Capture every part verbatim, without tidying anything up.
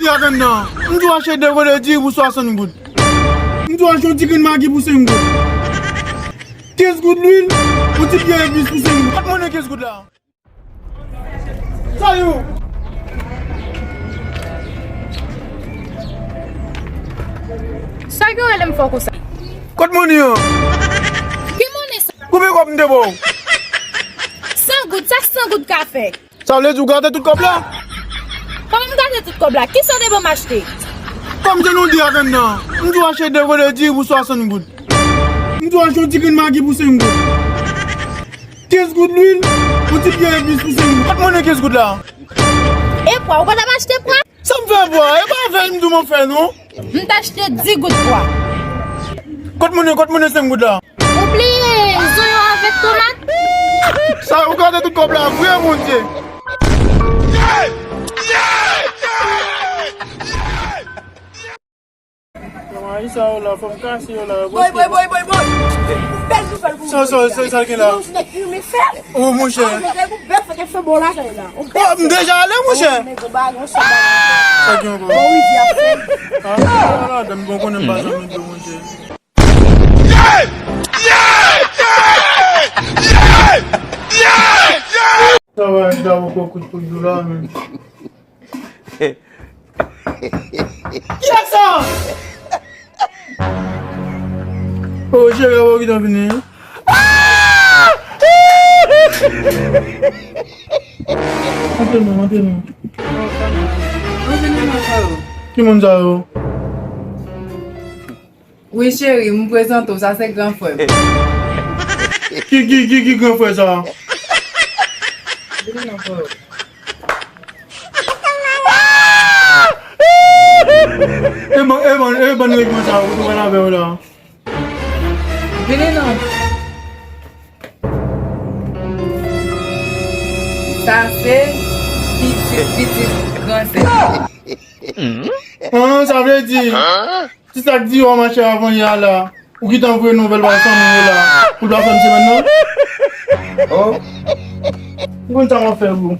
Di ak anndan. M di w achte de kole diri pou swasant goud. M di w achte yon ti grenn magi pou senk goud. Kenz goud lwil, yon ti pyè epis pou senk goud. Kot monnen kenz goud la? Sa yo! Sa gen rele m fò konsa? Kot monnen an? Ki monnen sa? Konbyen kòb m te ba w? San goud, sa san goud ka fè? Sa vle di w gate tout kòb la? Kòman m gate tout kòb la? Kisa w te ban m achte? Kòm se nou di ak anndan, m di w achte de kole diri pou swasant goud. M di w achte yon ti grenn magi pou senk goud. Kenz goud lwil, yon ti pyè epis pou senk goud. Kot monnen kenz goud la? E pwa, ou pa t ap achte pwa? Sa m fè pwa? E pa fè m di w m ap fè non. M t achte dis goud pwa. Kot monnen, kot monnen senk goud la? Ou bliye zonyon avèk tomat? Sa ou gade tout kòb la vre, Bondye. Kòman sa yo la, fò m kase yo la. Boy, boy, boy, boy, boy. Bèl nouvèl pou ou. Sa, sa, sa, sa gen la? Ou monchè. Ou bèl fè ke fè bon la kay la. Oh, m deja ale monchè. Sa gen ankò? Bon, wi, di a fè. Ah, la, dan bon konnen m pa zanmi de monchè. Sa va, m ta poko kout pou jou la menm. Kiyès sa? Oh, cheri, avan w kite m vini. Antre non, antre non. Ki moun sa yo? Wi, cheri, m prezante w, sa se gran frè m. Ki, ki, ki, ki gran frè sa? Vini non, frè. E ban, e ban, e ban regman sa ou tou pral avè w la. Vini non. Sa se pitit, pitit gran sè. Ah, sa vle di. Ti sa k di w mache avan yè a la. Ou gentan voye nouvèl bay fanmi yo la. Pou l pa fè m semèn nan. Oh. Ou konn sa m ap fè pou ou.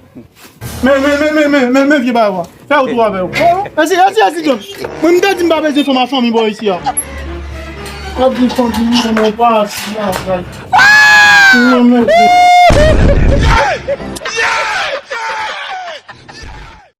Men, men, men, men, men, men, men vye bagay. Fè ou tou avè ou. Esi, esi, esi, John. Mwen, m te di m pa bezwen fanm a fanmi bò isi a. Ap di fanmi, mwen pa si la. Mwen, men.